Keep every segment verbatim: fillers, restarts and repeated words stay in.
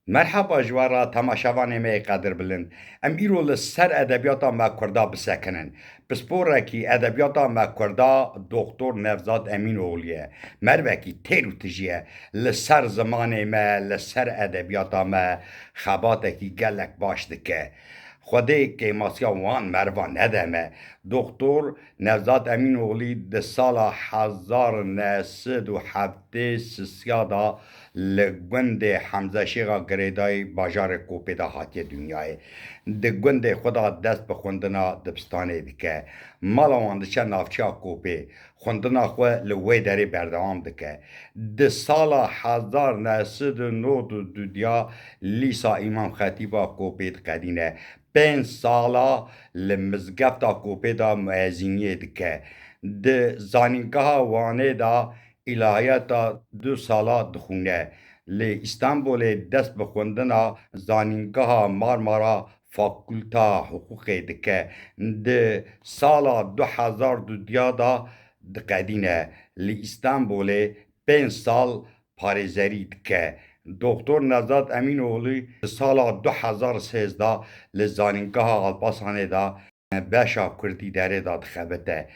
Merhaba ji we re temaşevanê me yê qedirbilind. Em îro li ser edebiyata me kurda bisekinin. Pisporekî edebiyata me kurda Doktor Nevzat Emînoğlu ye. Mervekî têr û tijî ye. Li ser zimanê me, li ser edebiyata me xebatekî gelek baş dike. Xwedê kêmasiya wan merva nede me. Doktor Nevzat Emînoğlî di sala hezar neh sed û heftê sisiya de li gundê Hemze Şêxa Girêdayî bajarê Kopê de hatiye dinyayê. Di gundê xwe de dest bi xwendina dibistanê dike. Mala wan diçe navçeya Kopê. Xwendina xwe li wê derê berdewam dike. Di sala hezar neh sed û nod û du diya Lîsa Îmam Xetîba Kopê diqedîne. Pênc sala li Mizgefta Kopê de muezîniyê dike. Di Zanîngeha Wanê de îlahiyata du sala dixwîne. Li Îstanbulê dest bi xwendina Zanîngeha Marmara Fakulta Hiqûqê dike. Di sala du hezar û dudiya de diqedîne. Li Îstanbulê pênc sal parêzerî dike. Doktor Nevzat Emînoğlu di sala du hezar û sêzdeh li Zanîngeha Alpasanê de beşa kurdî derê de dixebite.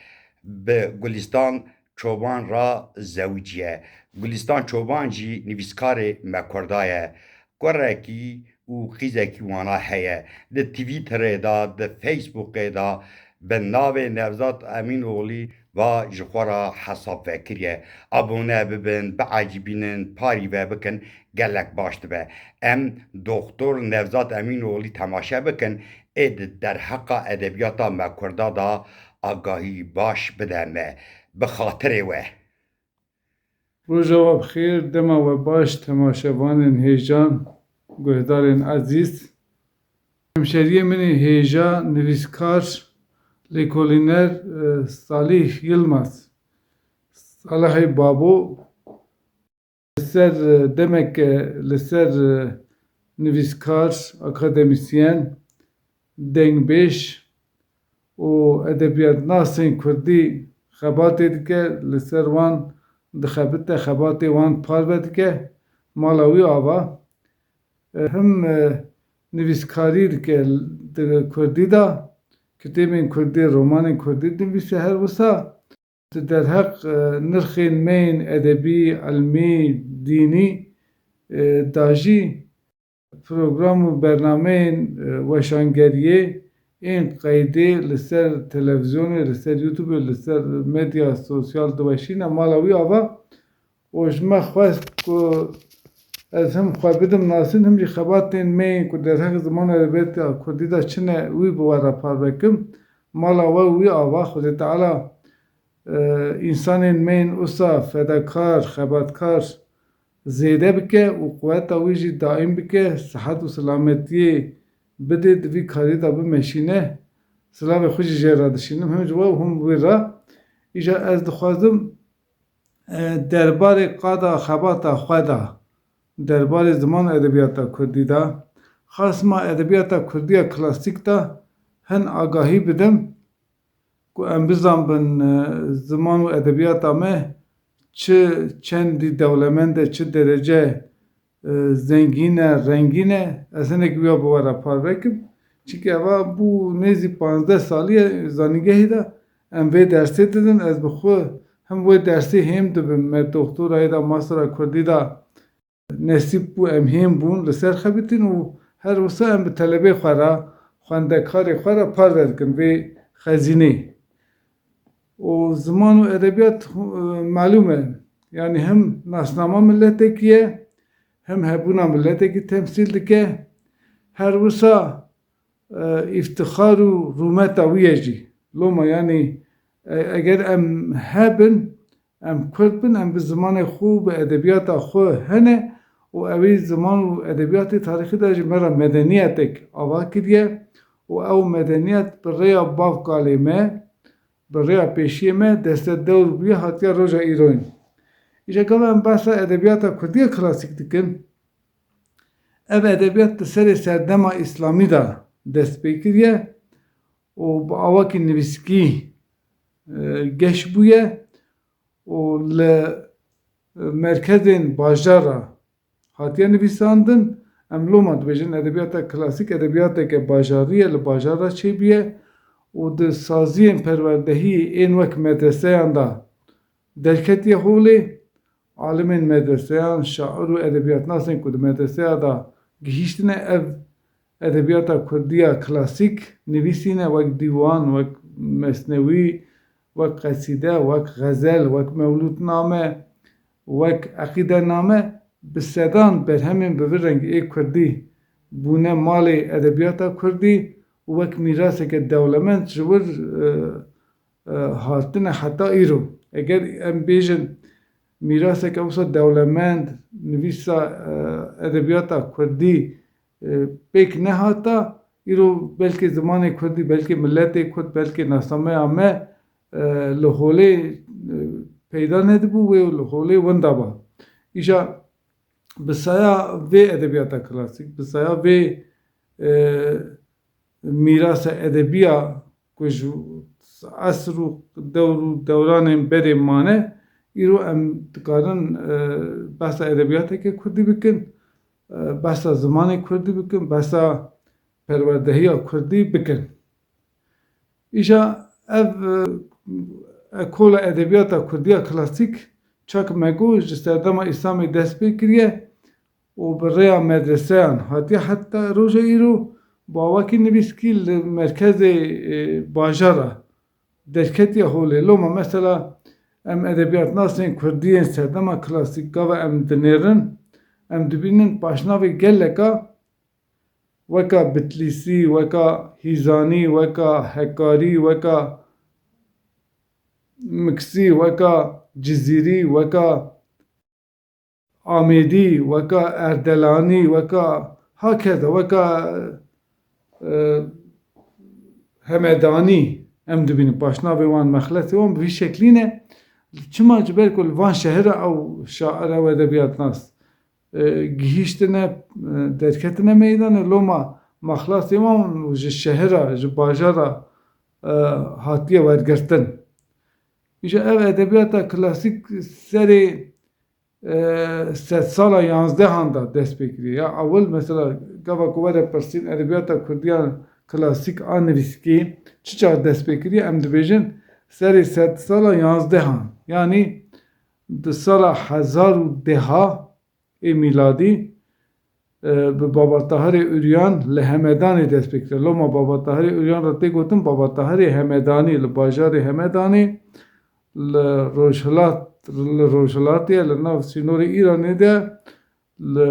Bi Gulistan Çoban re zewiciye. Gulistan Çoban jî nivîskarê me kurda ye. Kurekî û qîzekî wana heye. Di Twitterê de, di Facebookê de bi navê Nevzat Emînoğlî va ji xwe re hesab vekiriye. Abone bibin, biecibînin, parî ve bikin, gelek baş dibe. Em Doktor Nevzat Emînoğlî temaşe bikin, ê di derheqa edebiyata me kurda de agahî baş bide me. Bi xatirê we. Roja we bi xêr, dema we baş, temaşevanên hêjan, guhdarên ezîz. Hemşeriyê min ê hêja, nivîskar, lêkolîner, e, Salih Yilmaz, Salihê Babo, li ser, e, demek, e, li ser, e, nivîskar, akademîsyen, dengbêj û edebiyatnasên kurdî xebatê dike, li ser wan dixebite, xebatê wan parve dike. Mala wî ava, e, him, e, nivîskarî dike di kurdî de, kitêbên kurdî, romanên kurdî dinivîse, her wisa di derheq, e, nirxên me yên edebî, ilmî, dînî, e, da jî program û bernameyên, e, weşangeriyê ên qeydê li ser televîzyonê, li ser YouTubeê, li ser medya sosyal diweşîne. Mala wî ava û ji me xwest ku ez him xwe bidim nasin, him jî xebatên me yên ku derheq ziman û edebiyata kurdî de çi ne, wî bi we re parve kim. Mala we wî ava, Xwedê Teala, e, însanên me yên wisa fedakar, xebatkar zêde bike û quweta wî jî daîm bike, sihet û selametiyê bide, di vî karî de bimeşîne. Silavê xwe jî jê re dişînim, him ji we û him wî re. Îja ez dixwazim, e, derbarê qada xebata xwe de, derbarê ziman û edebiyata kurdî de, xasma edebiyata kurdî ya klasîk de hin agahî bidim, ku em bizanbin, e, ziman û edebiyata me çi çendî dewlemend e, çi derece, e, zengîn e, rengîn e, ez hinek wîya bi we re parve kim. Çimkî eva bû nêzî panzdeh salî ye zanîngehê de em vê dersê didin, ez bi xwe him wê dersê hêm dibim, me doktorayê de, mastera kurdî de, nesîb bû, em hêm bûn, li ser xebitîn û her wisa em bi telebê xwe re, xwendekarê xwe re parve dikin vê xezînê. Û ziman û edebiyat, e, melûm e. Yanî him nasnama miletekî ye, him hebûna miletekî temsîl dike. Her wisa, e, îftixar û rûmeta wî ye jî. Loma, yanî, e, eger em hebin, em kurd bin, em bi zimanê xwe û bi edebiyata xwe hene û ew ê ziman û edebiyatê tarîxî de ji me re medeniyetek ava kiriye û ew medeniyet bi rêya bavkalê me, bi rêya pêşiyê me destedewr bûye, hatiye roja îroyîn. Îja gava em behsa edebiyata kurdî ya klasîk dikin, ev edebiyat di serê serdema îslamî de dest pê kiriye û bi awakî nivîskî, e, geş bûye û li merkezên bajara hatiye nivîsandin. Em loma dibêjin edebiyata klasîk edebiyateke bajarî ye, li bajara çêbûye û di saziyên perwerdehiyê ên wek medreseyan de derketiye holê. Alimên medreseyan, şair û edebiyatnasên ku di medreseya de gihîştine ev edebiyata kurdî ya klasîk nivîsîne, wek dîwan, wek mesnewî, wek qesîde, wek xezel, wek mewlûdname, wek eqîdename, bi sedan berhemên bi vî rengî ê kurdî bûne malê edebiyata kurdî û wek mîraseke dewlemend ji wir, e, e, hatine heta îro. Eger em bêjin mîraseke wisa dewlemend, nivîsa, e, edebiyata kurdî, e, pêk nehata, îro belkî zimanê kurdî, belkî miletê kurd, belkî nasnameya me, e, li holê, e, peyda nedibû wê û li holê winda ba. Îja bi saya vê edebiyata klasîk, bi saya vê, e, mîrasa edebiya ku ji esr û dewr û dewranên berê mane, îro em dikarin, e, behsa edebiyateke kurdî bikin, e, behsa zimanê kurdî bikin, behsa perwerdehiya kurdî bikin. Îja ev, e, ekola edebiyata kurdî ya klasîk, çak me got, ji serdema Îslamê dest pê kiriye û bi rêya medreseyan hatiye heta roja îro, bi awakî nivîskî li merkezê, e, bajara derketiye holê. Loma mesela em edebiyatnasên kurdî yên serdema klasîk gava em dinêrin, em dibînin paşnavê geleka weka Bitlîsî, weka Hîzanî, weka Hekarî, weka Miksî, weka Cizîrî, weka Amêdî, weka Erdelanî, weka hakeza, weka, e, Hemedanî em dibînin. Paşnavê wan, mexletê wan bi vî şeklî ne. Çima? Ji ber ku li van şehira ew şair, ew edebiyatnas, e, gihîştine, e, derketine meydanê, loma mexletê wan ji şehira, ji bajara, e, hatiye wergirtin. Îja ev edebiyata klasîk serê, e, sedsala yanzdehan de dest pê kiriye. Ya ewil mesela gava ku were pirsîn edebiyata kurdiya klasîk a nivîskî çi çax dest pê kiriye, em dibêjin serê sedsala yanzdehan. Yanî di sala hezar û deha ê mîladî, e, bi Baba Tahirê Uryan li Hemedanê dest pê kiriye. Loma Baba Tahirê Uryan re tê gotin Baba Tahirê Hemedanî, li bajarê Hemedanê, li rojhilat, li rojhilatê ye, li nav sînorê Îranê de, li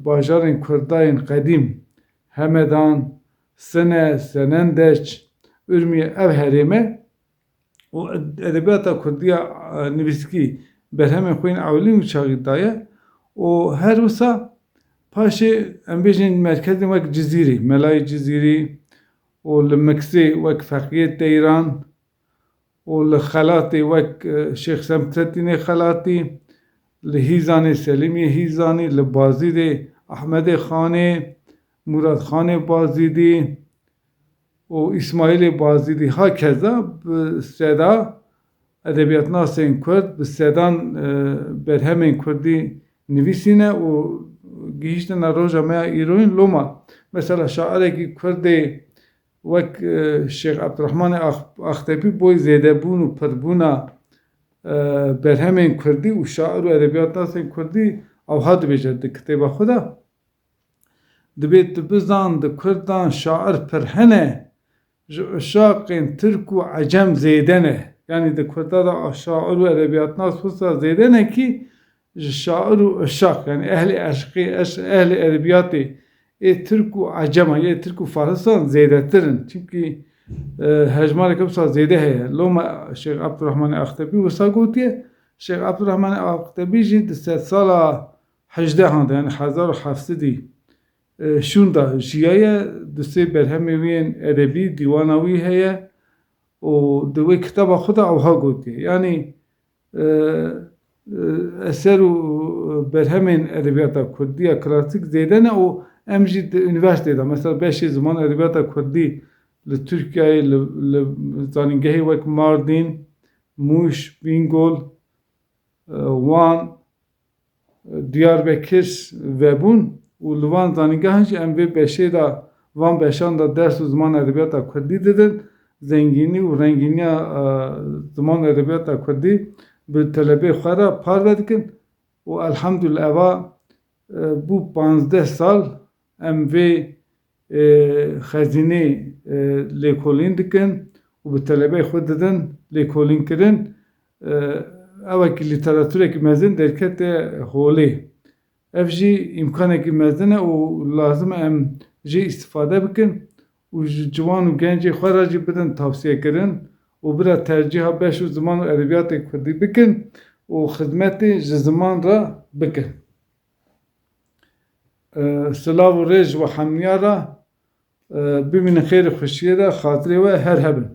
bajarên Kurda yên qedîm, Hemedan, Sine, Senendeç, Urmiye, ev herême û ed-, edebiyata kurdî ya, e, nivîskî berhemên xwe yên ewilîn û çaxî daye û her wisa paşê em bêjin merkezên wek Cizîrî, Melayê Cizîrî û li Miksê wek Feqiyê Teyran û li Xelatê wek, e, Şêx Semtretînê Xelatî, li Hîzanê Selîmiyê Hîzanî, li Bazîdê Ehmedê Xanê, Mûrat Xanê Bazîdî, û Îsmaîlê Bazîdî hakeza bi seda edebiyatnasên Kurd, bi sedan, e, berhemên Kurdî nivîsîne û gihîştine roja me ya îroyîn. Loma, mesela şairekî Kurdê wek, e, Şêx Ebdurehmanê Ax-, Axtepî boy zêdebûn û pirbûna, e, berhemên Kurdî û şair û edebiyatnasên Kurdî ewha dibêje di kitêba xwe de. Dibê tu bizan di Kurdan şair pir hene, ji uşaqên Tirk û Ecem zêde ne. Yanî di Kurda de şair û edebiyatnas wisa zêde ne kî ji şair û uşaq, yanî ehlê eşqê, eş-, ehlê edebiyatê ê Tirk û Ecema, yê Tirk û Farisan zêdetir in. Çimkî, e, hejmareke wisa zêde heye. Loma Şêx Ebdurehmanê Axtebî wisa gotiye. Şêx Ebdurehmanê Axtebî jî di sedsala hejdehan de, yanî hezar û heft sedî, e, şûn de jiyaye, du sê berhemê wî yên edebî, dîwana wî heye û di wê kitaba xwe de ewha gotiye. Yanî, e, e, eser û berhemên edebiyata kurdî ya klasîk zêde ne û em jî di unîversîteyê de, mesela beşê ziman edebiyata kurdî li Tirkiyeyê, li, li zanîngehê wek Mardîn, Mûş, Bîngol, e, Wan, Diyarbekir vebûn, û li van zanîngehan jî em vê beşê de, van beşan de ders û ziman edebiyata kurdî didin. Zengînî û rengîniya, e, ziman edebiyata kurdî bi telebê xwe re parve dikin û elhamdülillah eva, e, bû panzdeh sal em vê, e, xezînê, e, lêkolîn dikin û bi telebê xwe didin lêkolîn kirin. E, ew wekî lîteratureke mezin derkete holê. Ev jî îmkanekî mezin e û lazim e em jê îstifade bikin û ji ciwan û gencê xwe re jî bidin tavsiyekirin û bira tercîha beş û ziman û edebiyatê kurdî bikin û xizmetê ji ziman re bikin. E, silav û rêz ji we hemiya re, e, bimînin xêr û xweşiyê de, xatirê we her hebin.